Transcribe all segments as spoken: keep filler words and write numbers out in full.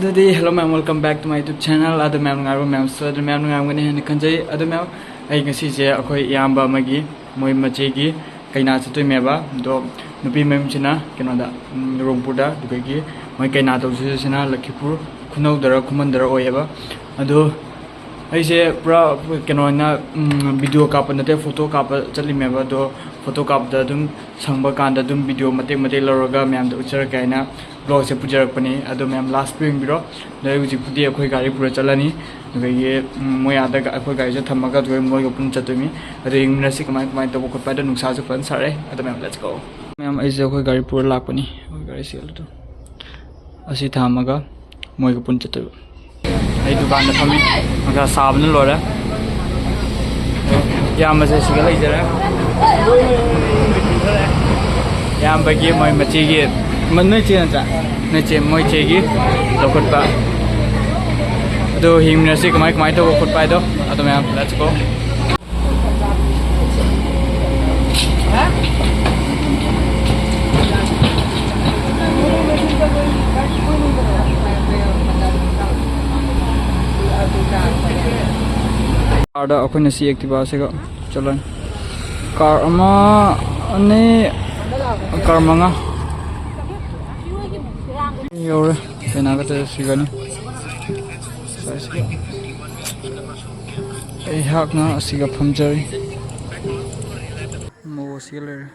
ꯑꯗꯨꯗꯤ hello ꯃꯌꯥꯝ, welcome back to my YouTube channel. ꯑꯗꯣ ꯃꯌꯥꯝ ꯅꯨꯡꯉꯥꯏꯔꯕꯣ? ꯃꯌꯥꯝꯁꯨ ꯑꯗꯨꯝ ꯃꯌꯥꯝ ꯅꯨꯡꯉꯥꯏꯔꯝꯒꯅꯤ ꯍꯥꯏꯅ ꯈꯟꯖꯩ꯫ ꯑꯗꯣ ꯃꯌꯥꯝ, ꯑꯩ ꯉꯁꯤꯁꯦ ꯑꯩꯈꯣꯏ ꯏꯌꯥꯝꯕ ꯑꯃꯒꯤ ꯃꯣꯏ ꯃꯆꯦꯒꯤ ꯀꯩꯅꯥ ꯆꯠꯇꯣꯏꯅꯦꯕ꯫ ꯑꯗꯣ ꯅꯨꯄꯤ ꯃꯌꯨꯝꯁꯤꯅ ꯀꯩꯅꯣꯗ, ꯎꯝ, ꯔꯣꯡꯄꯨꯔꯗ, ꯑꯗꯨꯗꯒꯤ ꯃꯣꯏ ꯀꯩꯅꯥ ꯇꯧꯖꯗꯣꯏꯁꯤꯅ ꯂꯈꯤꯄꯨꯔ ꯈꯨꯅꯧꯗꯔ ꯈꯨꯃꯟꯗꯔ ꯑꯣꯏꯌꯦꯕ꯫ ꯑꯗꯣ ꯑꯩꯁꯦ ꯄꯨꯔꯥ ꯀꯩꯅꯣ ꯑꯣꯏꯅ, ꯎꯝ, video ꯀꯥꯞꯄ ꯅꯠꯇꯦ, photo ꯀꯥꯞꯄ ꯆꯠꯂꯤꯃꯦꯕ꯫ ꯑꯗꯣ photo ꯀꯥꯞꯄꯗ ꯑꯗꯨꯝ ꯁꯪꯕ ꯀꯥꯟꯗ ꯑꯗꯨꯝ video ꯃꯇꯦꯛ ꯃꯇꯦꯛ ꯂꯧꯔꯒ ꯃꯌꯥꯝꯗ ꯎꯠꯆꯔꯛꯀꯦ ꯍꯥꯏꯅ vlogꯁꯦ ꯄꯨꯖꯔꯛꯄꯅꯤ꯫ ꯑꯗꯣ ꯃꯌꯥꯝ last ꯌꯦꯡꯕꯤꯔꯣ꯫ ꯑꯗꯣ ꯑꯩ ꯍꯧꯖꯤꯛꯄꯨꯗꯤ ꯑꯩꯈꯣꯏ ꯒꯥꯔꯤ ꯄꯨꯔ ꯆꯠꯂꯅꯤ꯫ ꯑꯗꯒꯤ, ꯎꯝ, ꯃꯣꯏ ꯑꯥꯗ ꯑꯩꯈꯣꯏ ꯒꯥꯔꯤꯁꯦ ꯊꯝꯃꯒ ꯑꯗꯨꯒ ꯃꯣꯏꯒ ꯄꯨꯟꯅ ꯆꯠꯇꯣꯏꯅꯤ꯫ ꯑꯗꯣ ꯌꯦꯡꯃꯤꯟꯅꯁꯤ ꯀꯃꯥꯏ ꯀꯃꯥꯏꯅ ꯇꯧꯕ ꯈꯣꯠꯄ꯫ ꯑꯗꯣ ꯅꯨꯡꯁꯥꯁꯨ ꯐꯖꯅ ꯁꯥꯔꯦ꯫ ꯑꯗꯣ ꯃꯌꯥꯝ let's go꯫ ꯃꯌꯥꯝ, ꯑꯩꯁꯦ ꯑꯩꯈꯣꯏ ꯒꯥꯔꯤ ꯄꯨꯔ ꯂꯥꯛꯄꯅꯤ꯫ ꯑꯩꯈꯣꯏ ꯒꯥꯔꯤꯁꯦ ꯑꯗꯨ ꯑꯁꯤ ꯊꯝꯃꯒ ꯃꯣꯏꯒ ꯄꯨꯟꯅ ꯆꯠꯇꯣꯏꯕ꯫ ꯑꯩ ꯗꯨꯀꯥꯟꯗ ꯐꯝꯃꯤ꯫ ꯅꯨꯡꯁꯥ ꯁꯥꯕꯅ ꯂꯣꯏꯔꯦ꯫ ꯏꯌꯥꯝꯕꯁꯦ ꯁꯤꯒ ꯂꯩꯖꯔꯦ꯫ ꯏꯌꯥꯝꯕꯒꯤ ꯃꯣꯏ ꯃꯆꯦꯒꯤ, ꯃ-, ꯅꯣꯏ ꯆꯦ ꯅꯠꯇ꯭ꯔꯥ? ꯅꯣꯏ ꯆꯦ, ꯃꯣꯏ ꯆꯦꯒꯤ ꯂꯧꯈꯠꯄ꯫ ꯑꯗꯨ ꯌꯦꯡꯃꯤꯟꯅꯁꯤ ꯀꯃꯥꯏ ꯀꯃꯥꯏ ꯇꯧꯕ ꯈꯣꯠꯄ ꯍꯥꯏꯗꯣ꯫ ꯑꯗꯨ ꯃꯌꯥꯝ let's go꯫ Carꯗ ꯑꯩꯈꯣꯏꯅ ꯁꯤ Activaꯁꯤꯒ ꯆꯠꯂꯅꯤ꯫ Car ꯑꯃ, ꯑꯅꯤ, car ꯃꯉꯥ ꯌꯧꯔꯦ꯫ ꯀꯩꯅꯥꯒ ꯆꯠꯂꯁꯤꯒꯅꯤ꯫ ꯑꯩꯍꯥꯛꯅ ꯑꯁꯤꯒ ꯐꯝꯖꯔꯤ꯫ ꯃꯣ ꯑꯁꯤꯒ ꯂꯩꯔꯦ꯫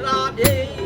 राधे।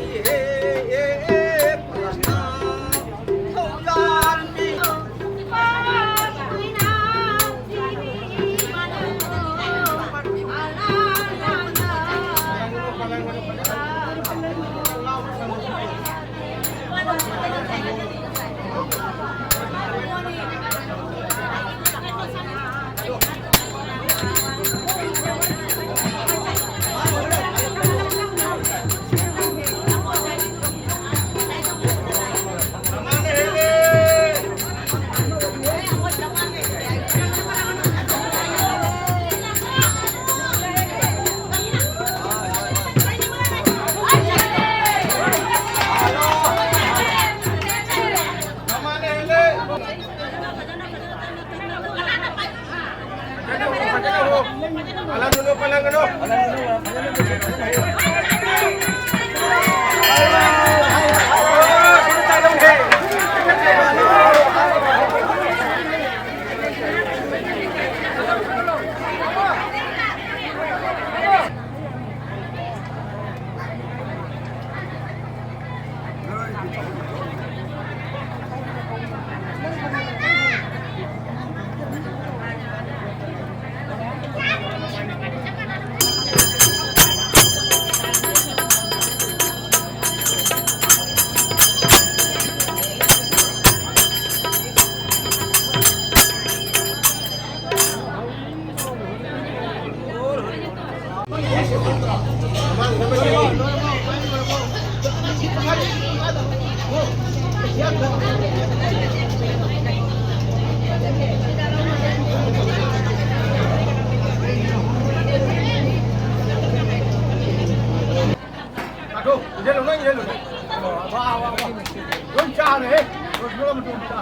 ꯂꯣꯏ ꯆꯥꯔꯦꯍꯦ꯫ ꯂꯣꯏꯁꯤꯜꯂꯣ ꯃꯇꯨꯡ ꯑꯃꯨꯛꯇ꯫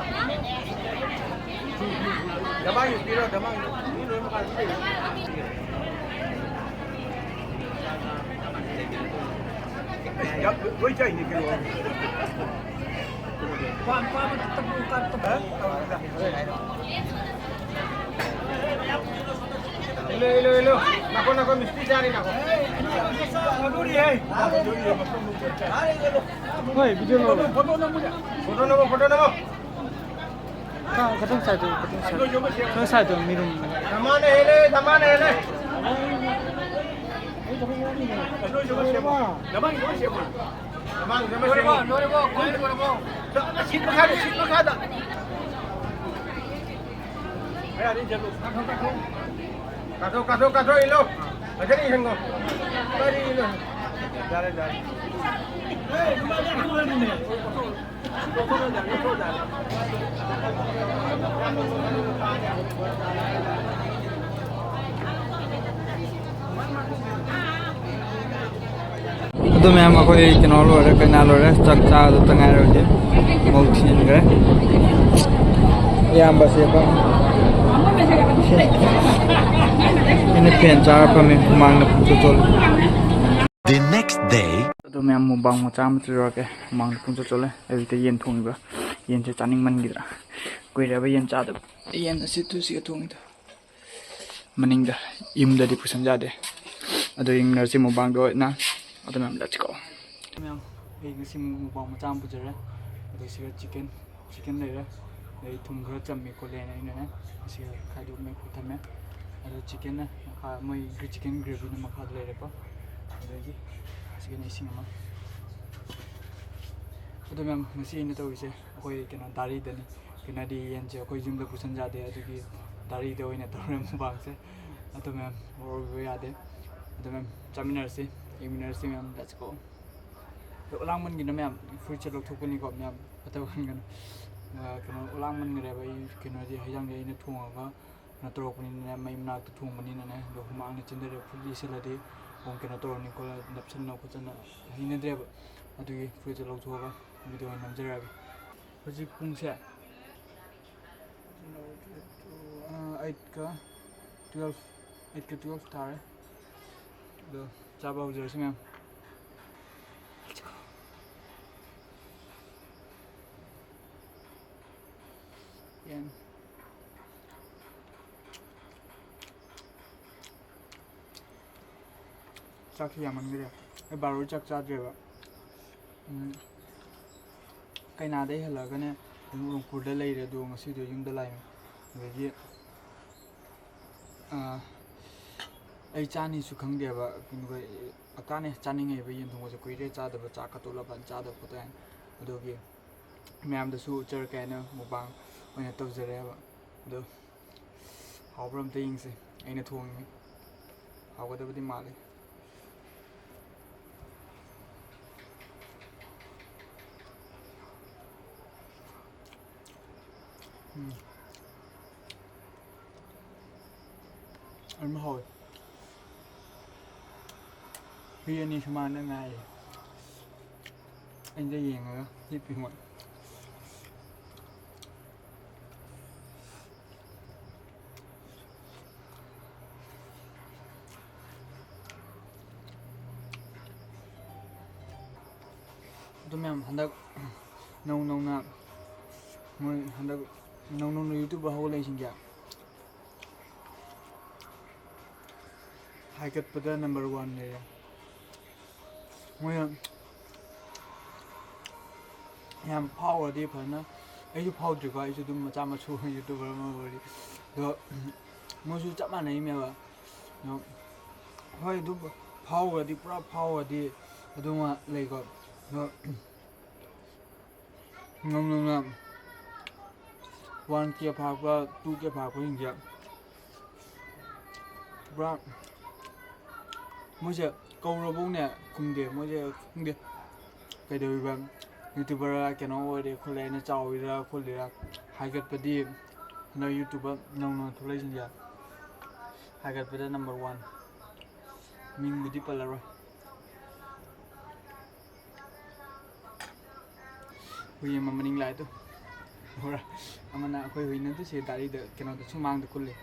ꯗꯃꯥꯡ ꯄꯤꯔꯣ, ꯗꯃꯥꯡ꯫ ꯃꯤ ꯂꯣꯏ ꯃꯈꯥꯗ ꯂꯩ꯫ ꯂꯣꯏ ꯆꯥꯏꯅꯤ ꯀꯩꯅꯣ꯫ ꯏꯂꯣ, ꯏꯂꯣ, ꯏꯂꯣ꯫ ꯅꯥꯈꯣ, ꯅꯥꯈꯣ, ꯃꯤꯁꯇ꯭ꯔꯤ ꯆꯥꯔꯤ, ꯅꯥꯈꯣ꯫ ꯍꯣꯏ, ꯚꯤꯗꯤꯑꯣ ꯂꯧꯔꯣ꯫ ꯐꯣꯇꯣ ꯅꯝꯃꯣ, ꯐꯣꯇꯣ ꯅꯝꯃꯣ꯫ ꯈ-, ꯈꯇꯪ ꯁꯥꯏꯗꯣ, ꯈꯇꯪ ꯁꯥꯏꯗꯣ꯫ ꯈꯔ ꯁꯥꯏꯗꯣ, ꯃꯤꯔꯨꯝ꯫ ꯗꯃꯥꯅ ꯍꯦꯜꯂꯦ, ꯗꯃꯥꯅ ꯍꯦꯜꯂꯦ꯫ ꯂꯣꯏ ꯁꯦꯝꯃꯣ꯫ ꯗꯃꯥꯡ ꯂꯣꯏ ꯁꯦꯝꯃꯣ꯫ ꯗꯃꯥꯡ ꯂꯣꯏ ꯁꯦꯝꯃꯣ꯫ ꯂꯣꯏꯔꯕꯣ? ꯂꯣꯏꯔꯕꯣ? ꯁꯤꯠ ꯃꯈꯥꯗ, ꯁꯤꯠ ꯃꯈꯥꯗ꯫ ꯀꯥꯊꯣꯛ, ꯀꯥꯊꯣꯛ, ꯀꯥꯊꯣꯛ, ꯏꯜꯂꯣ꯫ ꯐꯖꯅ ꯏꯜꯍꯟꯒꯣ꯫ ꯀꯔꯤꯅꯣ? ꯌꯥꯔꯦ, ꯌꯥꯔꯦ꯫ ꯑꯗꯨ ꯃꯌꯥꯝ ꯑꯩꯈꯣꯏ ꯀꯩꯅꯣ ꯂꯣꯏꯔꯦ, ꯀꯩꯅꯥ ꯂꯣꯏꯔꯦ, ꯆꯥꯛ ꯆꯥꯗꯨꯇ ꯉꯥꯏꯔꯦ ꯍꯧꯖꯤꯛ꯫ ꯃꯧ ꯊꯤꯟꯈ꯭ꯔꯦ꯫ ꯏꯌꯥꯝꯕꯁꯦ ꯐꯝ-, ꯑꯩꯅ ꯐꯦꯟ ꯆꯥꯔ ꯐꯝꯃꯤ, ꯍꯨꯃꯥꯡꯅ ꯄꯨꯡꯆꯣꯠ ꯆꯣꯠꯂꯤ꯫ The next day. ꯑꯗꯣ ꯃꯌꯥꯝ ꯃꯨꯛꯕꯥꯡ ꯃꯆꯥ ꯑꯃ ꯇꯧꯖꯔꯛꯀꯦ꯫ ꯃꯃꯥꯡꯗ ꯄꯨꯡ ꯆꯠ ꯆꯣꯠꯂꯦ꯫ ꯑꯌꯨꯛꯇ ꯌꯦꯟ ꯊꯣꯡꯉꯤꯕ꯫ ꯌꯦꯟꯁꯦ ꯆꯥꯅꯤꯡꯃꯟꯈꯤꯗ꯭ꯔꯥ꯫ ꯀꯨꯏꯔꯦꯕ ꯌꯦꯟ ꯆꯥꯗꯕ꯫ ꯌꯦꯟ ꯑꯁꯤ ꯇꯨꯁꯤꯒ ꯊꯣꯡꯉꯤꯗꯣ꯫ ꯃꯅꯤꯡꯗ ꯌꯨꯝꯗꯗꯤ ꯄꯨꯁꯟ ꯌꯥꯗꯦ꯫ ꯑꯗꯣ ꯌꯦꯡꯅꯔꯁꯤ ꯃꯨꯛꯕꯥꯡꯗ ꯑꯣꯏꯅ꯫ ꯑꯗꯣ ꯃꯌꯥꯝ, let's go꯫ ꯃꯌꯥꯝ, ꯑꯩ ꯉꯁꯤ ꯃꯨꯛꯕꯥꯡ ꯃꯆꯥ ꯑꯃ ꯄꯨꯖꯔꯦ꯫ ꯑꯗꯣ ꯁꯤꯒ chicken꯫ Chicken ꯂꯩꯔꯦ꯫ ꯑꯗꯩ ꯊꯨꯝ ꯈꯔ ꯆꯝꯃꯤ ꯈꯣꯠꯂꯦꯅ ꯑꯩꯅꯅꯦ ꯑꯁꯤꯒ ꯈꯥꯏꯗꯣꯛꯅ ꯈꯣꯠꯊꯝꯃꯦ꯫ ꯑꯗꯣ chickenꯅ ꯃꯈꯥ, ꯃꯣꯏ chicken gravyꯅ ꯃꯈꯥꯗ ꯂꯩꯔꯦꯀꯣ꯫ ꯑꯗꯒꯤ ꯑꯁꯤꯒꯤꯅ ꯏꯁꯤꯡ ꯑꯃ꯫ ꯑꯗꯣ ꯃꯌꯥꯝ, ꯉꯁꯤ ꯑꯩꯅ ꯇꯧꯔꯤꯁꯦ ꯑꯩꯈꯣꯏ ꯀꯩꯅꯣ ꯗꯥꯔꯤꯗꯅꯤ꯫ ꯀꯩꯅꯣꯗꯤ ꯌꯦꯟꯁꯦ ꯑꯩꯈꯣꯏ ꯌꯨꯝꯗ ꯄꯨꯁꯟ ꯌꯥꯗꯦ, ꯑꯗꯨꯒꯤ ꯗꯥꯔꯤꯗ ꯑꯣꯏꯅ ꯇꯧꯔꯦ ꯃꯨꯛꯕꯥꯡꯁꯦ꯫ ꯑꯗꯣ ꯃꯌꯥꯝ, ꯑꯣꯏꯕ ꯌꯥꯗꯦ꯫ ꯑꯗꯣ ꯃꯌꯥꯝ, ꯆꯥꯃꯤꯟꯅꯔꯁꯤ, ꯌꯦꯡꯃꯤꯟꯅꯔꯁꯤ ꯃꯌꯥꯝ, let's go꯫ ꯑꯗꯣ ꯂꯥꯡꯃꯟꯒꯤꯅ ꯃꯌꯥꯝ, ꯐꯨꯔꯤꯠꯁꯦ ꯂꯧꯊꯣꯛꯄꯅꯤꯀꯣ ꯃꯌꯥꯝ, ꯐꯠꯇꯕ ꯈꯟꯒꯅꯨ꯫ ꯑ, ꯀꯩꯅꯣ, ꯂꯥꯡꯃꯟꯈ꯭ꯔꯦꯕ꯫ ꯑꯩ ꯀꯩꯅꯣꯗꯤ, ꯍꯩꯖꯥꯡꯗꯤ ꯑꯩꯅ ꯊꯣꯡꯉꯒ ꯀꯩꯅꯣ ꯇꯧꯔꯛꯄꯅꯤꯅꯅꯦ, ꯃꯩ ꯃꯅꯥꯛꯇ ꯊꯣꯡꯕꯅꯤꯅꯅꯦ, ꯑꯗꯣ ꯍꯨꯃꯥꯡꯅ ꯆꯦꯟꯊꯔꯦ꯫ ꯐꯨꯔꯤꯠ ꯂꯤꯠꯁꯜꯂꯗꯤ ꯑꯃꯨꯛ ꯀꯩꯅꯣ ꯇꯧꯔꯅꯤ ꯈꯣꯠꯂ, ꯅꯞꯁꯟꯅ ꯈꯣꯠꯆꯟꯅ ꯍꯩꯅꯗ꯭ꯔꯦꯕ꯫ ꯑꯗꯨꯒꯤ ꯐꯨꯔꯤꯠꯇꯣ ꯂꯧꯊꯣꯛꯑꯒ ꯚꯤꯗꯤꯑꯣ ꯑꯣꯏꯅ ꯅꯝꯖꯔꯛꯑꯒꯦ꯫ ꯍꯧꯖꯤꯛ ꯄꯨꯡꯁꯦ ꯑꯩꯠꯀ ꯇꯨꯋꯦꯜꯐ, ꯑꯩꯠꯀ ꯇꯨꯋꯦꯜꯐ ꯇꯥꯔꯦ꯫ ꯑꯗꯣ ꯆꯥꯕ ꯍꯧꯖꯔꯁꯤ ꯃꯌꯥꯝ꯫ ꯌꯦꯟ꯫ ꯆꯥꯛꯁꯤ ꯌꯥꯝꯃꯟꯈ꯭ꯔꯦ꯫ ꯑꯩ ꯕꯥꯔꯣꯗꯤ ꯆꯥꯛ ꯆꯥꯗ꯭ꯔꯦꯕ꯫ ꯎꯝ, ꯀꯩꯅꯥꯗꯩ ꯍꯜꯂꯛꯑꯒꯅꯦ ꯑꯗꯨꯝ ꯎꯔꯨꯝꯈꯨꯜꯗ ꯂꯩꯔꯦ, ꯑꯗꯨꯒ ꯉꯁꯤꯗꯣ ꯌꯨꯝꯗ ꯂꯥꯛꯑꯦ꯫ ꯑꯗꯒꯤ, ꯑꯥ, ꯑꯩ ꯆꯥꯅꯤꯁꯨ ꯈꯪꯗꯦꯕ, ꯀꯩꯅꯣ, ꯑꯀꯥꯅꯦ ꯆꯥꯅꯤꯡꯉꯦꯕ ꯌꯦꯟ ꯊꯣꯡꯕꯁꯦ, ꯀꯨꯏꯔꯦ ꯆꯥꯗꯕ, ꯆꯥꯛꯀ ꯇꯣꯠꯂꯒ ꯐꯖꯅ ꯆꯥꯗꯕ ꯈꯣꯠꯇꯕ ꯍꯥꯏꯅ꯫ ꯑꯗꯨꯒꯤ ꯃꯌꯥꯝꯗꯁꯨ ꯎꯠꯆꯔꯛꯀꯦ ꯍꯥꯏꯅ ꯃꯨꯛꯕꯥꯡ ꯑꯣꯏꯅ ꯇꯧꯖꯔꯦꯕ꯫ ꯑꯗꯣ ꯍꯥꯎꯕ꯭ꯔꯥ ꯑꯝꯇ ꯌꯦꯡꯁꯦ, ꯑꯩꯅ ꯊꯣꯡꯉꯤꯅꯦ꯫ ꯍꯥꯎꯒꯗꯕꯗꯤ ꯃꯥꯜꯂꯤ꯫ ꯎꯝ꯫ ꯑꯗꯨꯝ ꯍꯥꯎꯋꯦ꯫ ꯍꯨꯏ ꯑꯅꯤ ꯁꯨꯃꯥꯡꯗ ꯉꯥꯏꯔꯤ꯫ ꯑꯩꯗ ꯌꯦꯡꯉꯒ ꯍꯤꯞꯄꯤ ꯃꯣꯏ꯫ ꯑꯗꯨ ꯃꯌꯥꯝ ꯍꯟꯗꯛ ꯅꯧ ꯅꯧꯅ ꯃꯣꯏ ꯍꯟꯗꯛ ꯅꯧ ꯅꯧꯅ YouTuber ꯍꯧꯒꯠꯂꯛꯏꯁꯤꯡꯁꯦ ꯍꯥꯏꯒꯠꯄꯗ number one ꯂꯩꯔꯦ꯫ ꯃꯣꯏ ꯌꯥꯝ ꯐꯥꯎꯔꯗꯤ ꯐꯖꯅ, ꯑꯩꯁꯨ ꯐꯥꯎꯗ꯭ꯔꯤꯀꯣ, ꯑꯩꯁꯨ ꯑꯗꯨꯝ ꯃꯆꯥ ꯃꯁꯨ YouTuber ꯑꯃ ꯑꯣꯏꯔꯤ꯫ ꯑꯗꯣ ꯃꯣꯏꯁꯨ ꯆꯞ ꯃꯥꯟꯅꯩꯅꯦꯕ꯫ ꯑꯗꯣ ꯍꯣꯏ, ꯑꯗꯨ ꯐꯥꯎꯔꯗꯤ, ꯄꯨꯔꯥ ꯐꯥꯎꯔꯗꯤ ꯑꯗꯨꯃ ꯂꯩꯀꯣ꯫ ꯑꯗꯣ ꯅꯧꯅ one K ꯐꯥꯔꯛꯄ, two K ꯐꯥꯔꯛꯄꯁꯤꯡꯁꯦ ꯄꯨꯔꯥ ꯃꯣꯏꯁꯦ ꯀꯧꯔꯕꯧꯅꯦ ꯈꯨꯝꯗꯦ꯫ ꯃꯣꯏꯁꯦ ꯈꯪꯗꯦ, ꯀꯩꯗꯧꯔꯤꯕ? YouTuber ꯀꯩꯅꯣ ꯑꯣꯏꯔꯦ ꯈꯣꯠꯂꯦ ꯍꯥꯏꯅ ꯆꯥꯎꯔꯤꯔꯥ ꯈꯣꯠꯂꯤꯔꯥ? ꯍꯥꯏꯒꯠꯄꯗꯤ ꯍꯟꯗꯛ YouTuber ꯅꯧꯅ ꯊꯣꯛꯂꯛꯏꯁꯤꯡꯁꯦ ꯍꯥꯏꯒꯠꯄꯗ number one꯫ ꯃꯤꯡꯕꯨꯗꯤ ꯄꯜꯂꯔꯣꯏ꯫ ꯍꯨꯏ ꯑꯃ ꯃꯅꯤꯡ ꯂꯥꯛꯑꯦ ꯇꯨ꯫ ꯍꯣꯔꯥ꯫ ꯑꯃꯅ ꯑꯩꯈꯣꯏ ꯍꯨꯏꯅ ꯇꯨ ꯁꯤ ꯗꯥꯔꯤꯗ ꯀꯩꯅꯣꯗ ꯁꯨꯃꯥꯡꯗ ꯀꯨꯜꯂꯤ꯫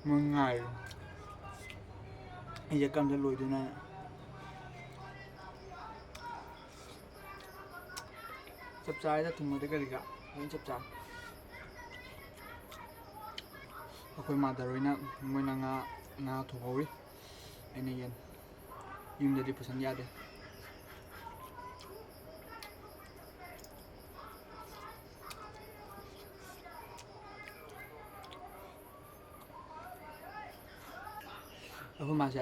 ꯃꯣꯏ ꯉꯥꯏꯔꯤ꯫ ꯑꯩꯁꯦ ꯀꯔꯝꯗ ꯂꯣꯏꯗꯣꯏꯅꯣ ꯍꯥꯏꯅ꯫ ꯆꯞ ꯆꯥꯔꯦꯗ ꯊꯨꯝꯃꯗꯤ ꯀꯔꯤꯒ ꯂꯣꯏ ꯆꯞ ꯆꯥꯔꯦ꯫ ꯑꯩꯈꯣꯏ ꯃꯥꯗꯔ ꯍꯣꯏꯅ ꯃꯣꯏꯅ ꯉꯥ, ꯉꯥ ꯊꯣꯡꯍꯧꯔꯤ꯫ ꯑꯩꯅ ꯌꯦꯟ꯫ ꯌꯨꯝꯗꯗꯤ ꯄꯨꯁꯟ ꯌꯥꯗꯦ꯫ ꯑꯩꯈꯣꯏ ꯃꯥꯁꯦ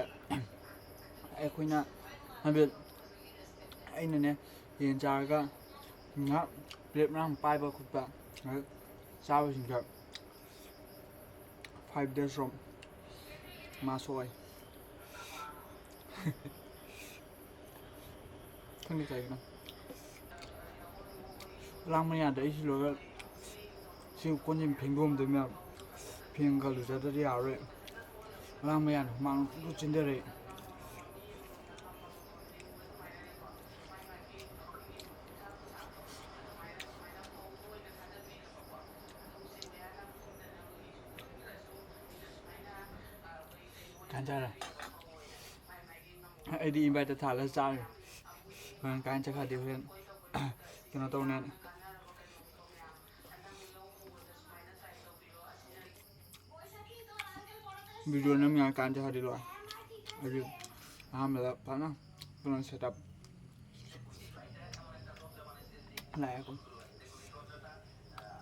ꯑꯩꯈꯣꯏꯅ ꯍꯥꯏꯕꯗꯤ ꯑꯩꯅꯅꯦ ꯌꯦꯟ ꯆꯥꯔꯒ ꯉꯥꯏꯍꯥꯛ ꯄ꯭ꯂꯦꯠ ꯃꯔꯥꯡ ꯄꯥꯏꯕ ꯈꯣꯠꯄ ꯉꯥꯏꯍꯥꯛ ꯆꯥꯕꯁꯤꯡꯗ five days ꯔꯣꯝ ꯃꯥ ꯁꯣꯛꯑꯣꯏ꯫ ꯈꯪꯗꯦ ꯀꯩꯒꯤꯅꯣ꯫ ꯂꯥꯡꯕ ꯌꯥꯗ꯭ꯔꯦ꯫ ꯑꯩꯁꯤ ꯂꯣꯏꯔꯒ ꯁꯤ ꯀꯣꯟꯁꯤ ꯐꯦꯡꯗꯣꯛꯑꯝꯗꯣꯏ ꯃꯌꯥꯝ ꯐꯦꯡꯒ ꯂꯨꯖꯗ꯭ꯔꯗꯤ ꯌꯥꯔꯔꯣꯏ꯫ ꯂꯥꯡꯕ ꯌꯥꯗ꯭ꯔꯦ꯫ ꯍꯨꯃꯥꯡ ꯄꯨꯡꯆꯨ ꯆꯦꯟꯊꯔꯛꯑꯦ꯫ ꯀꯥꯟꯖꯔꯦ꯫ ꯑꯩꯗꯤ invite ꯊꯥꯜꯂꯒ ꯆꯥꯔꯦ꯫ ꯍꯣꯔꯦꯟ ꯀꯥꯏꯅ ꯆꯠꯈ꯭ꯔꯗꯤ ꯍꯣꯔꯦꯟ ꯀꯩꯅꯣ ꯇꯧꯅꯦꯅ꯫ Video ꯅꯝ ꯌꯥꯔꯀꯥꯟꯗ ꯍꯥꯏꯗꯤ ꯂꯣꯏꯔꯦ꯫ ꯑꯩꯗꯤ ꯑꯍꯥꯟꯕꯗ ꯐꯖꯅ ꯀꯩꯅꯣ setup ꯂꯥꯛꯑꯦꯀꯣ꯫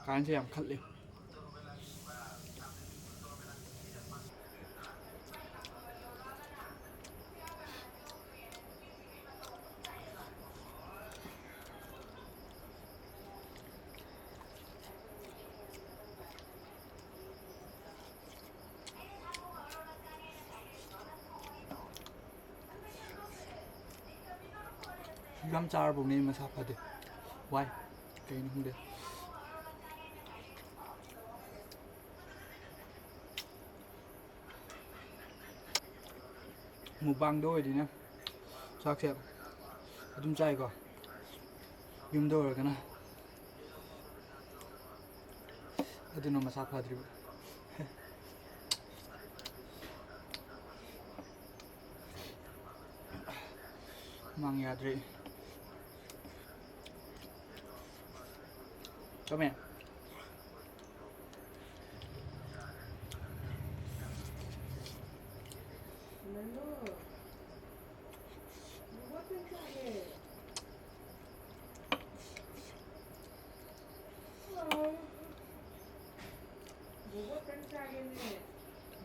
ꯀꯥꯏꯅꯁꯦ ꯌꯥꯝ ꯈꯠꯂꯤ꯫ ꯌꯥꯝ ꯆꯥꯔꯕꯧꯅꯦ ꯑꯩ ꯃꯁꯥ ꯐꯗꯦ꯫ ꯋꯥꯏ꯫ ꯀꯩꯅꯣ ꯈꯪꯗꯦ꯫ ꯃꯨꯛꯕꯥꯡꯗ ꯑꯣꯏꯔꯗꯤꯅꯦ ꯆꯥꯛꯁꯦ ꯑꯗꯨꯝ ꯆꯥꯏꯀꯣ꯫ ꯌꯨꯝꯗ ꯑꯣꯏꯔꯒꯅ ꯑꯗꯨꯅ ꯃꯁꯥ ꯐꯗ꯭ꯔꯤꯕ꯫ ꯃꯥꯡ ꯌꯥꯗ꯭ꯔꯦ꯫ ꯆꯨꯝꯃꯦ꯫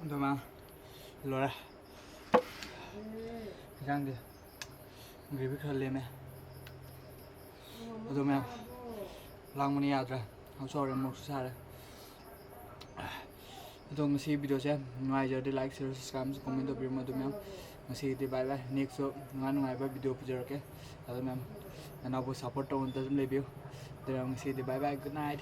ꯑꯗꯨꯃ ꯂꯣꯏꯔꯦ꯫ ꯏꯟꯖꯥꯡꯗꯤ ꯒ꯭ꯔꯦꯚꯤ ꯈꯔ ꯂꯦꯝꯃꯦ꯫ ꯑꯗꯣ ꯃꯌꯥꯝ, ꯂꯥꯡꯕꯅ ꯌꯥꯗ꯭ꯔꯦ꯫ ꯍꯧꯁꯨ ꯍꯧꯔꯦ, ꯃꯣꯔꯣꯛꯁꯨ ꯁꯥꯔꯦ꯫ ꯑꯗꯣ ꯉꯁꯤ ꯚꯤꯗꯤꯑꯣꯁꯦ ꯅꯨꯡꯉꯥꯏꯖꯔꯗꯤ like, share, subscribe ꯑꯃꯁꯨ comment ꯇꯧꯕꯤꯔꯝꯃꯣ꯫ ꯑꯗꯣ ꯃꯌꯥꯝ, ꯉꯁꯤꯒꯤꯗꯤ bye bye꯫ Next ꯁꯨ ꯅꯨꯡꯉꯥꯏ ꯅꯨꯡꯉꯥꯏꯕ ꯚꯤꯗꯤꯑꯣ ꯄꯨꯖꯔꯛꯀꯦ꯫ ꯑꯗꯣ ꯃꯌꯥꯝ, ꯅꯅꯥꯎꯕꯨ support ꯇꯧꯅ ꯑꯗꯨꯝ ꯂꯩꯕꯤꯌꯨ꯫ ꯑꯗꯣ ꯃꯌꯥꯝ, ꯉꯁꯤꯒꯤꯗꯤ bye bye, good night꯫